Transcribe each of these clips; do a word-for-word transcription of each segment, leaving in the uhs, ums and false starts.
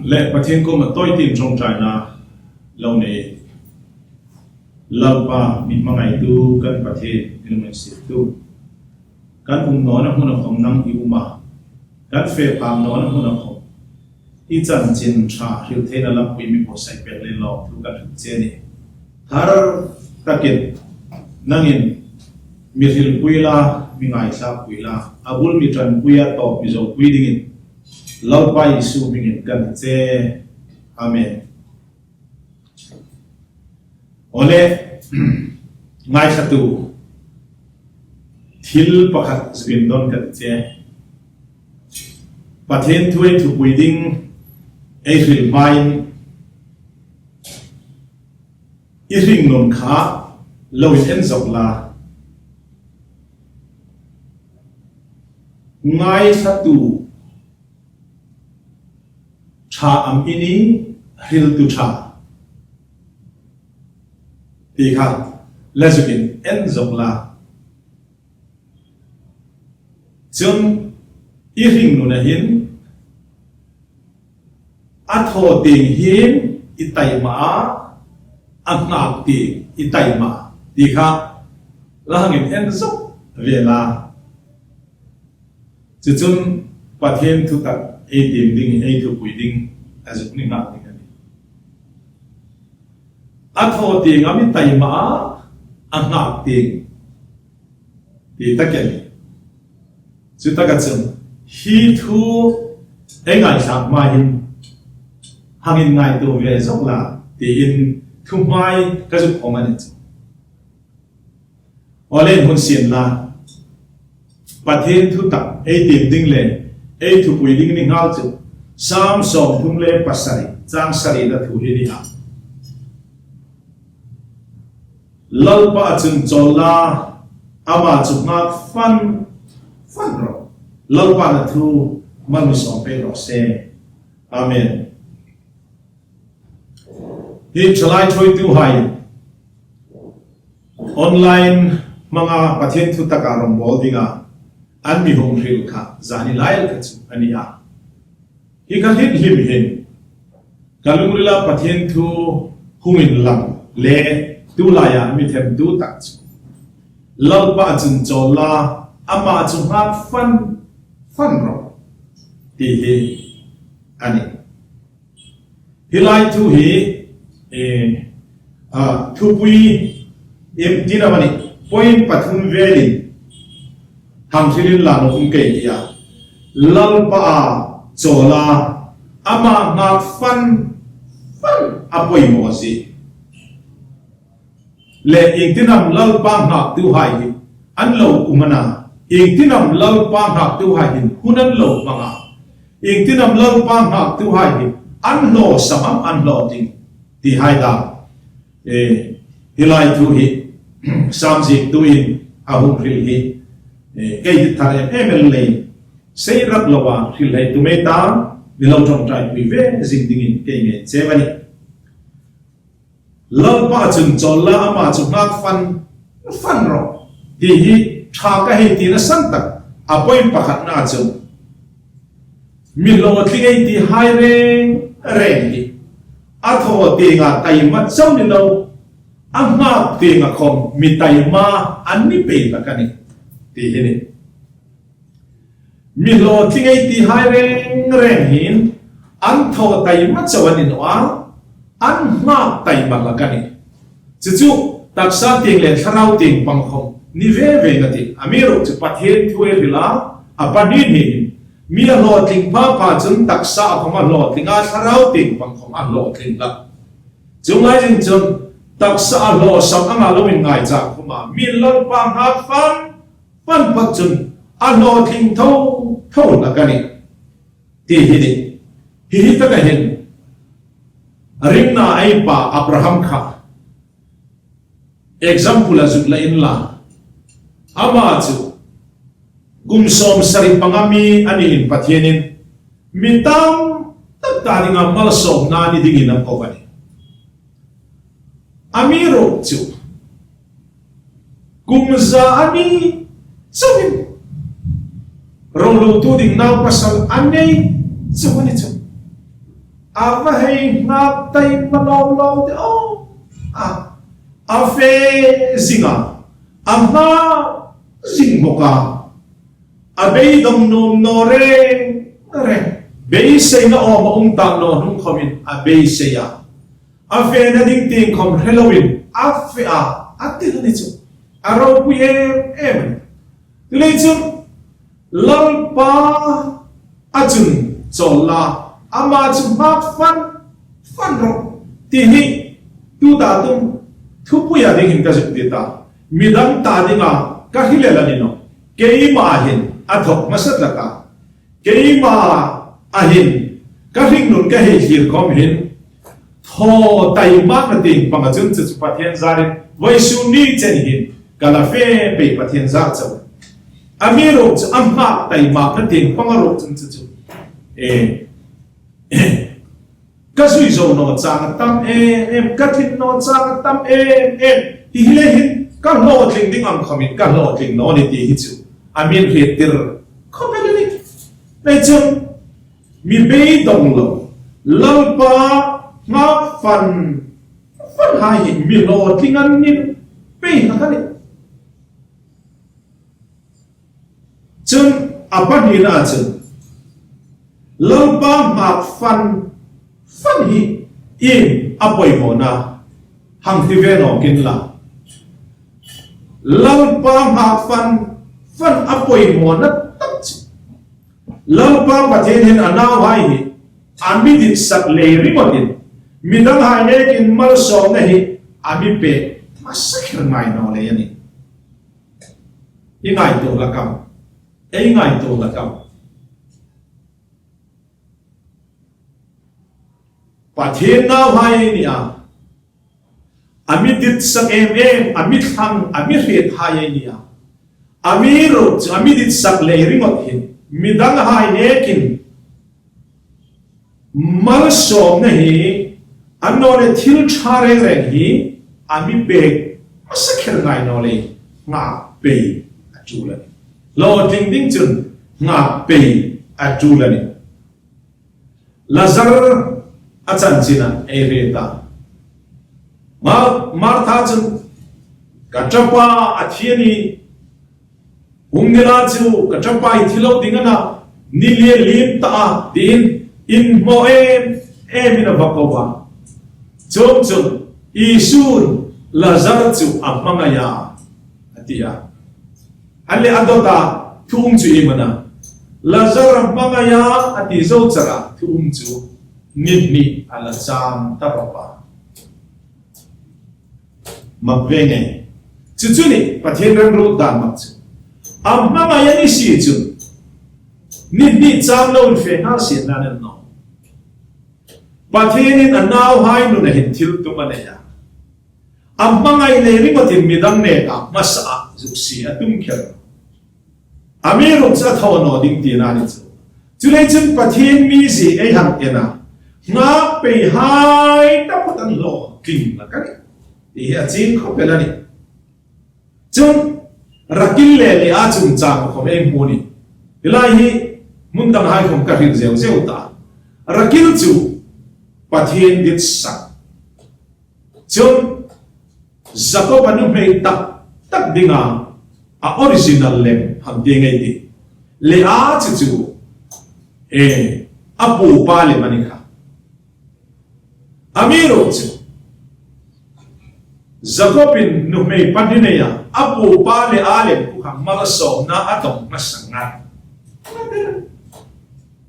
Le Pathien kuoma tawi tin ṭawngṭaina lo nei. Lalpa, mi hmangaitu kan Pathien, i lunginsiettu. Kan um nawna hmuna khawm nang i um a, kan fe phak nawna hmuna khawm i chanchin ṭha hril theina lampui mi buotsai pek le lawmthu kan hril che a nih. Thar takin nangin mi hrilpui la, mi ngaithlakpui la, a bul mi ṭanpui a, tawp mi zopui dingin Lalpa Isu hmingin kan che. Amen. Awle, ngaithlatu thil pakhat zuk indawn ka ti che. Pathien thu ei thupui ding ei hril hmain i hringnun kha lo in en zawk la. Ngaithlatu ṭha am i ni, hriltu ṭha? Ti kha la zuk in en zawk la. Chun i hringnuna hin a thaw tieng hin i taima a, a nghak tieng i taima ti kha la hang in en zawk ve la. Chu chun Pathien thutak ei tiem ding, ei thupui ding a zuk ni nghal ding a nih. A thaw tieng am i taima a, a nghak tieng ti tak a nih. Chu taka chun hi thu ei ngaithlak hma hin hang in ngaituo ve zawk la tiin thuhmai ka zuk khawm a ni chu. Awle, hun sien la. Pathien thutak ei tiem ding le ei thupui ding ni nghal chu Sam sawmthum le pasari, chang sarina thu hi ni a. Lalpa chun chawl la, ama chu nghak fan, fan rawh. Lalpa'n a thu mal mi sawm pei raw se. Amen. Hi thalai thuoituhai online hmanga Pathien thutaka rawngbawl dinga an mi hung hril kha zani lai kha chu a ni a. Hi ka hlim hlim hin ka lungrila Pathien thu hung inlang le tu laia mi themtu tak chu Lalpa chun chawl la, ama chu nghak fan, fan rawh ti hi a nih. Hi lai thu hi, eh, a, thupui em tina mani, point pathum velin hang hrilin la nawk um kei tia. Lalpa a chawl a, ama nghak fan, fan a poimaw zie. Le iengtinam Lalpa nghaktuhai hi an lo um a na, iengtinam Lalpa nghaktuhai hin hun an lo hmang a, iengtinam Lalpa nghaktuhai hi an hlawsam am an hlawtling tihai dam. Eh, hi lai thu hi Sam ziektuin a hung hril hi, eh, kei dit thar em em el leiin sei rak loa hril hlei tum ei ta, mi lo ṭawngṭaipui ve zing dingin kei ngei che a nih. Lalpa chun chawl la, ama chu nghak fan, fan rawh ti hi ṭha ka hei tina san tak a point pakhatna chu mi hlawtling ei tihai reng reng hi a thaw tienga taima chau ni lo, a nghak tienga khawm mi taima an ni pei hlak a nih ti hi a nih. Mi hlawtling ei tihai reng reng hin an thaw taima chau an ni naw a, an nghak taima hlak a nih. Chu chu taksa tieng le thlarau tieng pang khawm ni ve ve a tih. Amiruokchu Pathien thu ei hrila a pa hni hni hin mi a hlawtling pha pha chun taksa a khawm a hlawtling a, thlarau tieng pang khawm a hlawtling hlak. Chuong lai zing chun taksa a hlawsam anga lo inngaichat khawma mi Lalpa nghak fan, fan phawt chun a hlawtling tho tho hlak a nih ti hi a nih. Hi hi taka hin ringna ei pa Abraham kha example a zuk la inla, ama chu kum sawmsari panga mi a niin Pathienin mi tam tak ta dinga malsawmna ni dingin a ko a nih. Amiruokchu kum za a ni chauin ro lutu ding naupasal a nei chau a ni chu. A va hei nghak taima lawm lawm te aw. A, a fe zing a, a nghak zing bawk a. A beidawng nuom naw reng reng. Beiseina awm a um ta naw hnung khawmin a beisei a. A fena ding tieng khawm hre loin a fe a, a ti a ni chu. A ropui em em. Chuleiin chun Lalpa a chun chawl la, ama chu nghak fan fan ro ti hi tuta tum thupuia ding hin ka zuk ti ta. Midang ta dinga ka hril el a ni nawh. Keima hin a thawk hmasa hlak a. Keima a hin ka hringnun ka hei thlir khawm hin thaw taimakna tieng panga chun chu chu Pathien zarin vawisun ni chen hin ka la fe pei Pathien zar chau. Amiruokchu a nghak taimakna tieng panga ruok chun chu chu. E, ka zui zo naw chang a tam em em, ka tlin naw chang a tam em em. Hi hi le hin ka hlawtling ding ang khawmin ka hlawtling naw ni ti hi chu a min hriettir khawp el a nih. Leiin chun mi beidawng lo, Lalpa nghak fan fan hai hi mi hlawtling an ni pei hlak a nih. Chun a pahnina chun Lalpa nghak fan fan hi iem a pawimawna hang ti ve nawk inla. Lalpa nghak fan fan a pawimawna tak chu Lalpa Pathien hin a nauhai hi a mi ditsak lei ringawtin, midang hai nekin malsawmna hi a mi pek hmasa kher ngai naw lei a nih. I ngaituo hlak am? Ei ngaituo hlak am? Pathien nauhai ei ni a. A mi ditsak em em, a mi thlang, a mi hriethai ei ni a. Amiruokchu a mi ditsak lei ringawt hin midanghai nekin malsawmna hi, annawleh thil ṭha reng reng hi a mi pek hmasa kher ngai naw lei, nghak pei a ṭul a nih. Hlawtling ding chun nghak pei a ṭul a nih. Lazar a chanchin ei hriet a. Ma-, Martha chun, "Ka ṭapa a thi a nih. Hung ni la chu, ka ṭapa hi thi lo ding a na, ni lian liem ta a," tiin inhmaw em emin a va ko a. Chuongchun Isu'n Lazar chu a hmangai a, a ti a. Annawleh a dawt a, thu um chu iem a na? Lazar a hmangai a, a ti zo chara thu um chu ni hni a la chang ta rawp a. Mak ve nge. Chu chu a nih, Pathien remruot dan mak chu. A hmangai a ni si chun ni hni chang loin fe nghal si a na ni naw. Pathienin a nauhai nuna hin thil tum a nei a. A hmangai lei ringawtin midang neka hmasa a zuk sie a tum kher. Amiruokchu a thaw naw ding tina a ni chu. Chuleiin chun Pathien mizie ei hang en a, nghak peihai taphawt an hlawtling hlak a nih. Ti hi a chieng khawp el a nih. Chun Rakil le Lea chungchang khawm ei hmu a nih. Hi lai hi hmun danghai khawm ka hril zeu zeu ta. Rakil chu Pathien ditsak. Chun Jakob a nuhmei tak tak dinga, a original lem hang ti ngei ti. Lea chu chu, eh, a pu pa lem a ni kha. Amiruokchu Jakobin nuhmei pahni nei a, a pu pa Lea lem khu kha malsawmna a dawng hmasa ngat.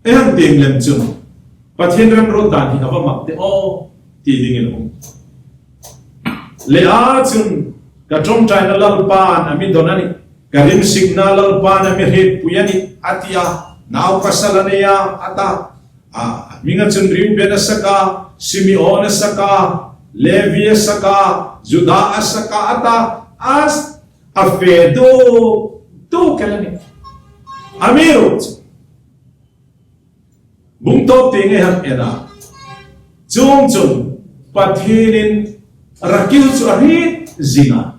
Ei hang ti lem chun Pathien remruot dan hi a va mak teh aw ti dingin a um. Lea chun, "Ka ṭawngṭaina Lalpan a mi dawn a nih, ka rimsikna Lalpan a mi hrietpui a nih," a ti a. Nau pasal a nei a, a ta. A, a hminga chun Reuben a sak a, Simeon a sak a, Levi a sak a, Juda a sak a, a ta. A, a fe duk duk el a nih. Amiruokchu bung tawp tieng ei hang en a, chuongchun Pathienin Rakil chu a hriet zing a,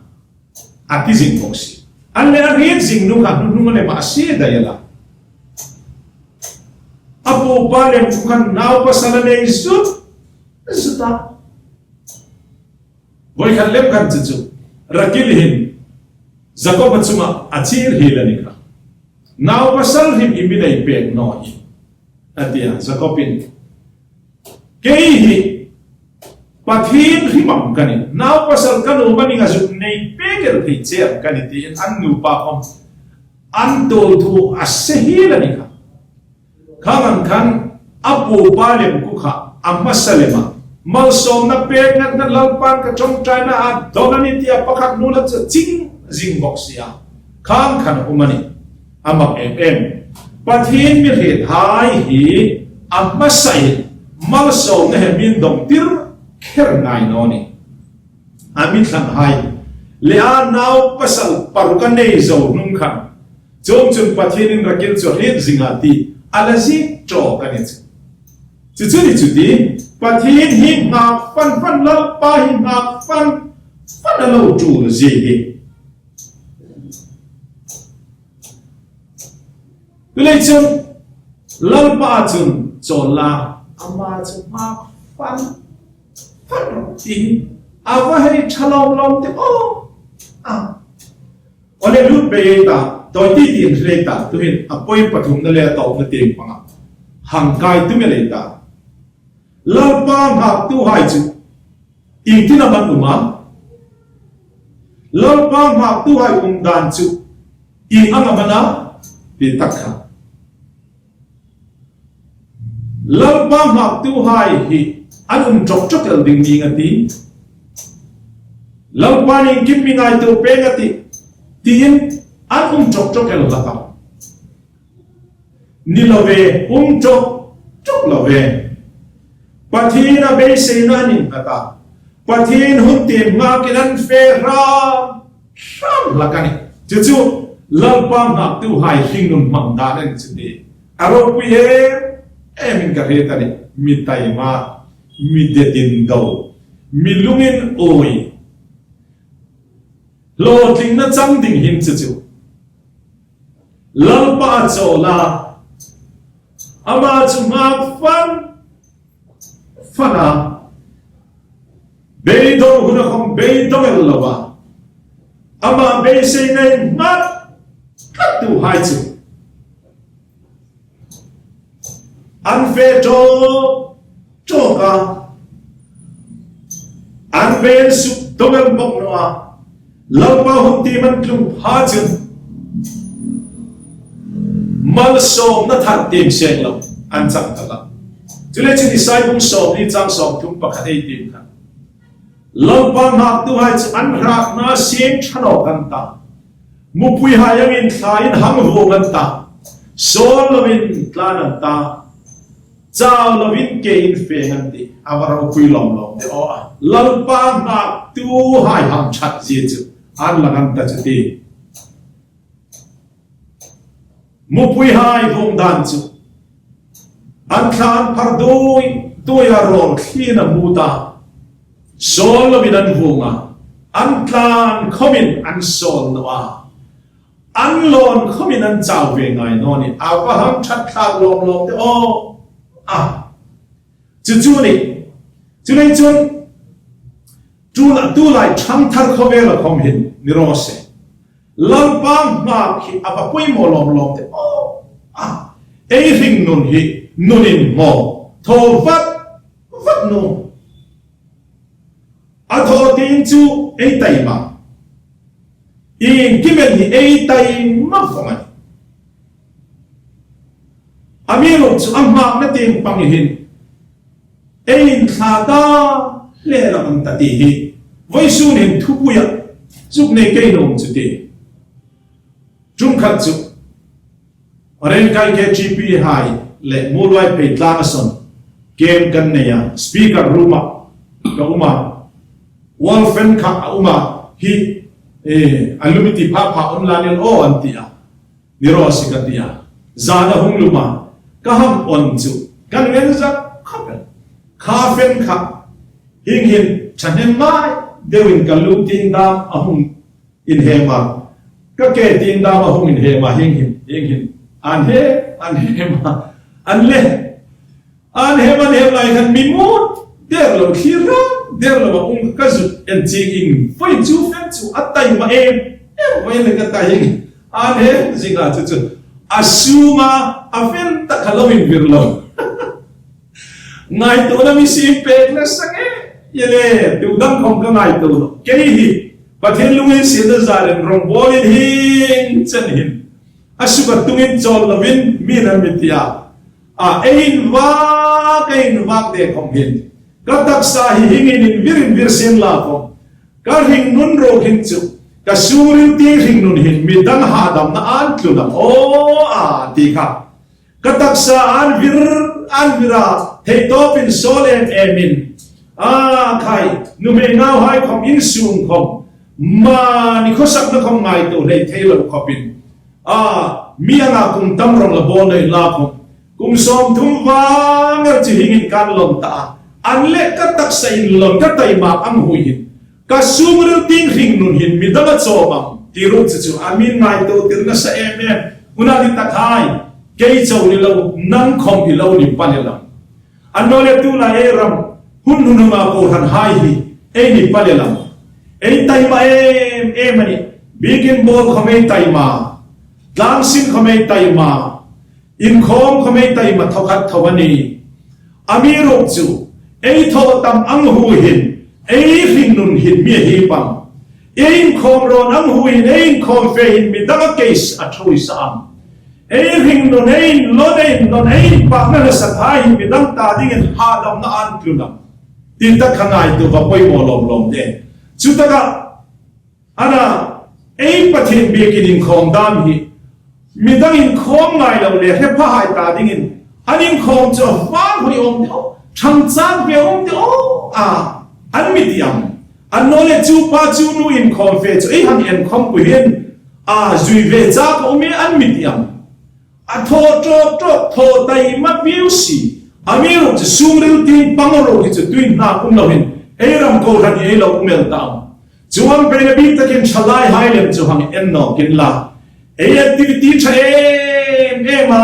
a ti zing bawk si. Annawleh a hriet zing nu kha hnuhnung a lem a, a sie dai a la. A Upa lem khan nau pasal a nei zut zut a. Voi khat lem khan chu chu Rakil hin Jakob chunga a chir hi la ni kha. Nau pasal hrim i mi nei pek naw hi, a ti a. Jakobin, kei hi Pathien hrim am ka nih, nau pasal ka nuom a ning a zuk nei pek el thei che am ka nih, tiin an nupa khom an tuol thu a sie hi la ni kha. Khang ang khan a pu pa lem kha a hmasa lema malsawmna pek ngatna Lalpan ka ṭawngṭaina a dawn a nih tia pakhat nu la chu ching zing bawk si a. Khang khan um a nih. A mak em em. Pathien mi hriet hai hi a hmasa hin malsawmna he min dawngtir kher ngai naw nih. A mi thlang hai le a nau pasal paruk a nei zo hnung khan, chuongchun Pathienin Rakil chu a hriet zing a ti a la ziek ṭawk a ni chu. Chu chu ni chu ti, Pathien hi nghak fan fan, Lalpa hi nghak fan fan a lo ṭul zie hi. Tulei chun Lalpa chun chawl la, ama chu nghak fan fan ti a va hei ṭha lawm lawm te aw. A. Ole lut bei ei ta, tawi ti ti in hril ei ta, tuhin a point pathumna le a tawpna tieng panga hang kai tum el ei ta. Lalpa nghaktuhai chu ieng tin am an um a? Lalpa nghaktuhai um dan chu ieng ang am a na? Ti tak kha. Lalpa nghaktuhai hi an um ṭawk ṭawk el ding ning a ti. Lalpa ni kim mi ngaituo pek a tih, tiin an um ṭawk ṭawk el hlak a. Ni lo ve, um ṭawk ṭawk lo ve. Pathien a beiseina an innghat a. Pathien hun tiem nghakin an fe hram hram hlak a nih. Chu chu Lalpa nghaktuhai hringnun hmang dan a ni chu ti. A ropui em emin ka hriet a nih. Mi taima, mi detin do, mi lunginui, hlawtlingna chang ding hin chu chu Lalpa a chawl a, ama chu nghak fan fan a, beidawng huna khom beidawng el lo a, ama beiseina innghat tlattuhai chu an fe ṭawk ṭawk a, an beisei dawng el bawk naw a. Lalpa hun tiem an tlung pha chun malsawmna thar tiem seng lo an chang ta hlak. Chuleiin Isai bung sawmli chang sawmthum pakhat ei tiem khan, Lalpa nghaktuhai chu an hratna siem ṭha nawk an ta. Mupuihai angin thlain hang vuong an ta. Sawl lovin tlan an ta. Chau lovin kein feng an tih. A va ropui lawm lawm de aw a. Lalpa nghaktuhai hang ṭhat zie chu an lang an ta chu ti. Mupuihai vuong dan chu an thla an phar dui dui a, rawl thlin a mut a. Sawl lovin an vuong a. An tlan khomin an sawl naw a. An lawn khomin an chau ve ngai naw nih. A va hang ṭhat thlak lawm lawm de aw a. Chu chu ni. Chuleiin chun tu la, tulai ṭhangthar khawvela khom hin ni raw se, Lalpa nghak hi a va poimaw lawm lawm de aw a. Ei hringnun hi nun inhmaw, thaw vat vat nuom. A thaw tieng chu ei taima, iengkim el hi ei taima vawng a nih. Amiruokchu a nghakna tieng pang hin ei inthla ta hle hlak an ta ti hi vawisun hin thupuia zuk nei kei nuom chu ti. Ṭum khat chu Rengkai K G P hai le Muolhoi Pheitlanga son camp kan nei a, speaker room-a ka um a, wall fan kha a um a, hi, eh, a lumi ti pha pha um la ni aw an ti a. Ni raw se ka ti a. Zan a hung lum a, ka hang on chu kan ven zat khawp el. Kha fan kha hieng hin ṭhahnem ngai deuin ka lu tieng dam a hung inhem a, ka ke tieng dam a hung inhem a, hieng hin, hieng hin an he, an hem a, an le, An hem, an hem lai khan mi mut der lo, thlir rak der lo a um ka zuk en chieng in, voi chu fen chu a taima em em, voi le ka tai. An hem zing a chu chu a sunga a fen tak kha lo invir lo. Ngaituona mi siem pek la sak e, ye le, tu dang khom ka ngaituo lo. Kei hi Pathien lunginsietna zarin rongbawlin hieng chen hin a suk a tungin chawl lovin mi nan mi tia. A, ei invak, ei invak de khom hin ka taksa hi hieng hin invir invir sien la khom, ka hringnun ruok hin chu, ka sungril tieng hringnun hin midang hadamna an tlun am aw a ti kha. Ka taksa an vir, an vir a, theitawpin sawl em emin. A khai, nuhmei nauhai khom, insung khom, mani khawsakna khom ngaituo hlei thei lo khopin. A, mi anga kum tam rawng la bawl nei la khom, kum sawmthum vang er chu hieng hin kan lawm ta a. An le ka taksa inlawm ka taima ang hui hin, ka sungril tieng hringnun hin midang a chawm am ti ruok chu chu a mi ngaituo tir nasa em em. Unau dittakhai, kei chau ni lo, nang khom i lo ni pal el am? Annawleh tulai ei ram hun hun huna kohranhai hi ei ni pal el am? Ei taima em em a nih. Biekin bawl khom ei taima, tlangsin khom ei taima, inkhawm khom ei taima thawkhat tho a nih. Amiruokchu ei thaw tam ang hui hin ei hringnun hin mi a hip am? Ei inkhawm rawn ang hui hin, ei inkhawm fe hin midang a case a ṭhuoi sa am? Ei hringnun, ei inlawn, ei inlawn, ei inpakna hla sakhai hin midang ta dingin hadamna an tlun am? Ti tak kha ngaituo va poimaw lawm lawm de. Chutaka, ana, ei Pathien biekin inkhawm dam hi midang inkhawm ngai lo le hrephahai ta dingin an inkhawm chu a vang hoi awm de aw, ṭhang chang ve awm de aw a, an mi ti am? Annawleh chu pa chu nu inkhawm fe chu ei hang en khom pui hin, a, zui ve chak a um e, an mi ti am? A thaw ṭawk ṭawk, thaw taima piu si. Amiruokchu sungril tieng pang ruok hi chu tuin hna um lo hin ei ram kohran hi ei lo um el ta am? Chuong peina bik takin ṭhalaihai lem chu hang en nawk inla. Ei activity ṭha em em a,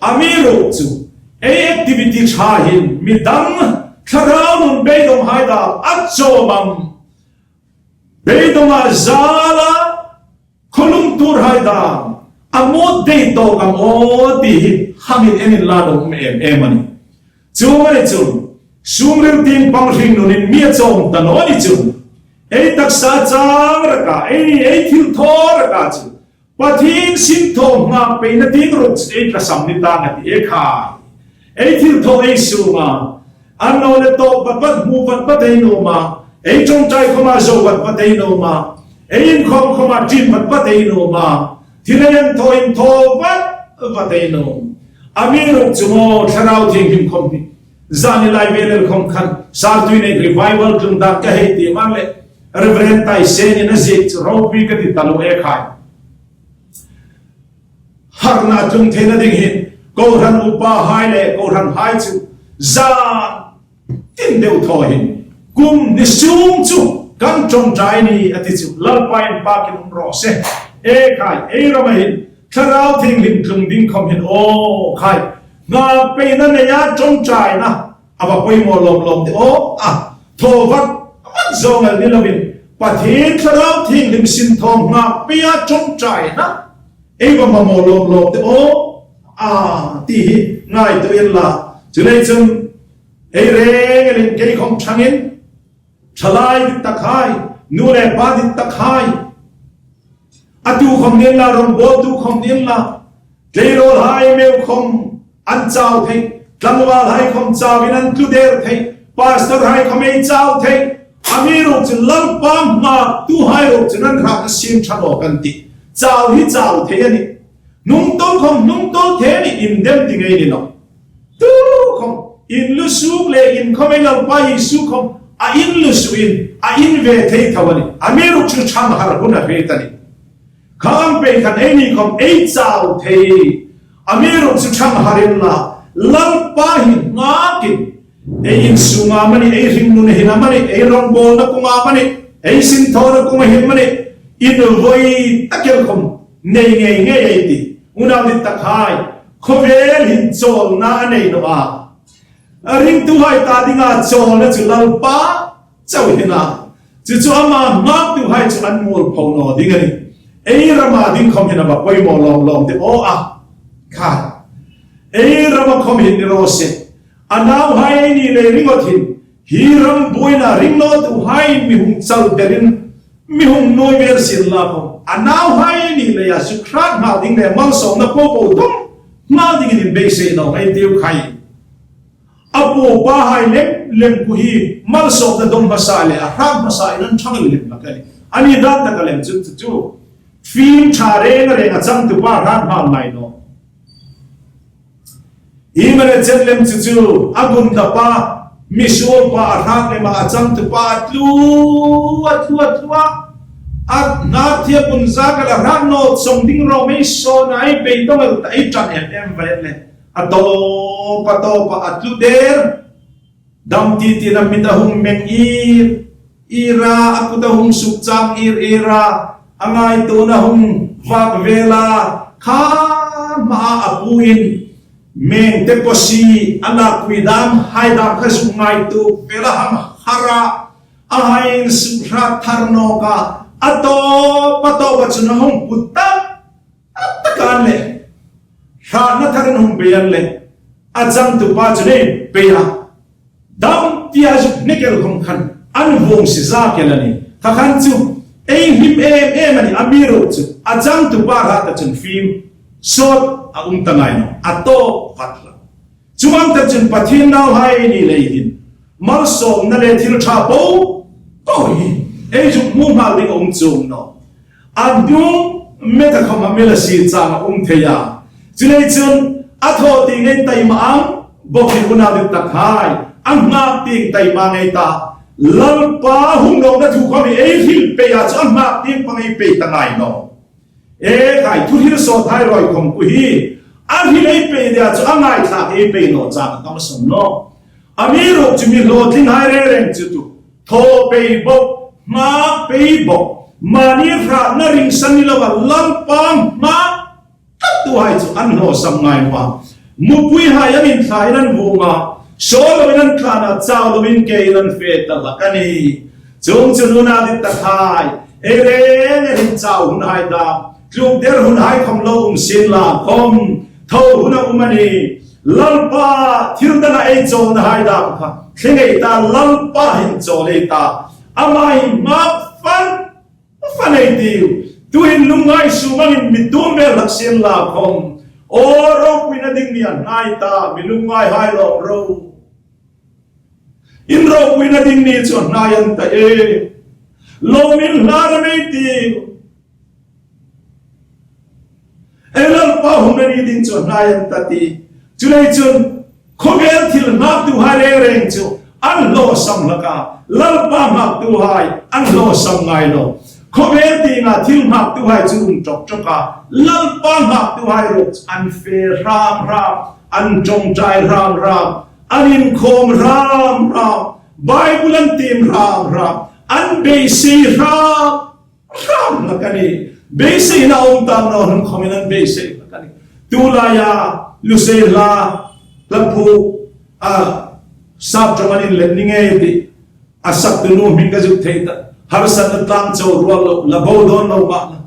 amiruokchu ei activity ṭha hin midang thlarau nun beidawnghai dam a chawm am? Beidawng a zal a, khawlum tuorhai dam a mawt dei tawk am aw ti hi hang en inla, lo um em em a nih. Chuong a ni chun, sungril tieng pang hringnunin mi a chawm ta naw ni chun, ei taksa chang raka, ei, ei thilthaw raka chu Pathien sinthaw nghak peina tieng ruok chu ei tlasam ni tang a tih e khai. Ei thilthaw ei sunga, annawleh tawp vat vat, hmu vat vat ei nuom a, ei ṭawngṭai khoma zo vat vat ei nuom a, ei inkhawm khoma ṭin vat vat ei nuom a, thil ei thaw in thaw vat vat ei nuom. Amiruokchu maw, Thlarau Thienghlim khom hi zani lai velel khom khan Sartui nei revival tlung dan ka hei ti mang le, Reverend Taisen-in a ziek chu ropui ka ti taluo e khai. Harna tlung theina ding hin kohran upahai le kohranhai chu zan tin deu thaw hin, kum ni sung chu kan ṭawngṭai ni a ti chu, Lalpa inpakin um raw se. E khai, ei rama hin Thlarau Thienghlim tlung ding khom hin aw khai, nghak peina neia ṭawngṭaina a va poimaw lawm lawm de aw a. Thaw vat vat zawng el ni loin, Pathien Thlarau Thienghlim sinthaw nghak peia ṭawngṭaina ei va mamaw lawm lawm de aw a, ti hi ngaituo inla. Chuleiin chun ei reng elin kei khom ṭhangin, ṭhalai dittakhai, nu le pa dittakhai, a tu khom ni inla, rongbawltu khom ni inla, tleirawlhai meu khom an chau thei, tlangvalhai khom chauvin an tlu der thei, pastorhai khom ei chau thei, amiruokchu Lalpa nghaktuhai ruok chun an hrat a siem ṭha naw kan tih. Chau hi chau thei a nih. Hnungtawl khom hnungtawl thei a nih, indem ding ei ni naw. Tu khom, in lusuk le in khom ei Lalpa Isu khom a in lusukin a in ve thei tho a nih. Amiruokchu ṭhanghar hun a hriet a nih. Khang pei khan eini khom ei chau thei. Amiruokchu ṭhanghar inla, Lalpa hi ngakin, ei insunga amanih, ei hringnun hin amanih, ei rongbawlna kunga amanih, ei sinthawna kunga hin amanih, invoi tak el khom nei ngei ngei ei tih. Unau dittakhai, khawvel hin chawlna a nei naw a. A ringtuhai ta dinga chawlna chu Lalpa chau hi a na. Chu chu ama nghaktuhai chu an mualpho naw ding a nih. Ei rama ding khom hin a va poimaw lawm lawm de aw a. Kha. Ei rama khom hin ni raw se. A nauhai ni lei ringawt hin. Hi ram buoina ring nawtuhai mi hung chal delin. Mi hung nuoi vel sien la khom. A nauhai ni leia zuk hrat nghal ding le malsawmna po po dawng nghal dingin inbeisei naw ei tiu khai. A pu pahai lem lem ku hi malsawmna dawng hmasa le a hrat hmasa in an ṭhang lem hlak a nih. A ni dan taka lem chu chu chu. Fim ṭha reng reng a changtupa hrat nghal ngai naw. Hi mani chet lem chu chu a gundapa, misuolpa a hrat lema a changtupa a tlu, a tlu, a tlu a. A hnathia gun zak a la hrat naw sawng ding ro mei sawn a ei beidawng el ta ei ṭan em em ve le. A tawp, a tawp a, a tlu der. Dam ti tina mit a hung meng ir, ir a, a kut a hung suk chang ir, ir a, a ngaituona hung vak vel a, kha hma a puin, meng te pawsi, a lak pui dam, hai dam kha zuk ngaituo vel a hang har a, a hai in suk hrat thar nawk a, a tawp, a tawp a chun a hung put tak, a tak an le. Hratna tharin hung bei an le. A changtupa chu nei bei a. Dam tia zuk hnek el khom khan. An vuong si zak el a nih. Kha khan chu. Ei hlim em em a nih. Amiruokchu. A changtupa hrat a chun fim. Sawt a um ta ngai naw. A tawp vat hlak. Chuong ang tak chun Pathien nauhai ni lei hin. Malsawmna le thil ṭha po po hi ei zuk hmu nghal ding a um chuong naw. A hnung met a khom a mi la si chang a um thei a. Chuleiin chun a thaw ti ngei taima ang bawk hi unau dit tak hai. A nghak ti taima ngei ta. Lalpa hung nawkna thu khom hi ei hril pei a chu a nghak ti pang ei pei ta ngai naw. E khai, thu hril sawt hai rawi khom ku hi. A hril ei pei dia chu a ngaithlak ei pei naw chang a tam a sawm naw. Amiruokchu mi hlawtlinghai reng reng chu tu. Thaw pei bawk, nghak pei bawk. Mani hratna ringsan ni loa Lalpa nghak tlattuhai chu an hlawsam ngai naw a. Mupuihai an inthlain an vuong a. Saw loin an tlan a, chau loin kein an fe ta hlak a nih. Chuong chu unau dit tak hai. Ei reng reng chau hunhai dam. Tluk der hunhai khom lo um sien la khom. Thaw hun a um a nih. Lalpa thil danga ei chawlnahai dam kha. Thleng ei ta Lalpa hin chawl ei ta. Ama hi nghak fan, fan ei tiu. Tuhin lungngai sum angin mi tum vel hlak sien la khom. Aw, ropuina ding ni a hnai ta, mi lungngaihai lawm ro. In ropuina ding ni chu a hnai an ta e. Lawmin hla ram ei tiu. Ei Lalpa hungna ni ding chu a hnai an ta ti. Chuleiin chun, khawvel thil nghaktuhai reng reng chu an hlawsam hlak a. Lalpa nghaktuhai an hlawsam ngai naw. Khawvel tienga thil nghaktuhai chu um ṭawk ṭawk a. Lalpa nghaktuhai ruok an fe hram hram, an ṭawngṭai hram hram, an inkhawm hram hram, Bible an tiem hram hram, an beisei hram hram hlak a nih. Beiseina um tam naw hnung khomin an beisei hlak a nih. Tulaia Lusei hla, hla phu, a, sap ṭawng an inlet ni ngei ti. A saktu nu hming ka zuk thei ta. Harsatna tlang chau rual lo, la bo dawn lo mah la.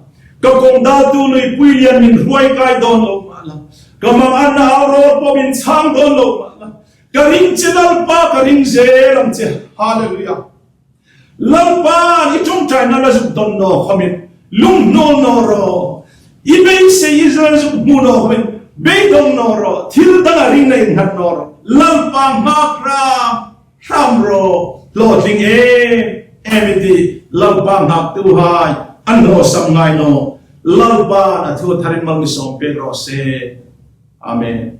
Ka kawng daltu Luipui Lian min hruai kai dawn lo mah la. Ka manganna au rawl pawm inchang dawn lo mah la. Ka ring che Lalpa, ka ring zel ang che. Hallelujah. Lalpa, i ṭawngṭaina la zuk dawn naw khomin. Lungnul naw ro. I beisei i zuk hmu naw khomin. Beidawng naw ro. Thil danga ringna innghat naw ro. Lalpa nghak hram hram ro, hlawtling em em i ti, Lalpa nghaktuhai an hlawsam ngai naw. Lalpan a thu a tharin mal mi sawm pek raw se. Amen.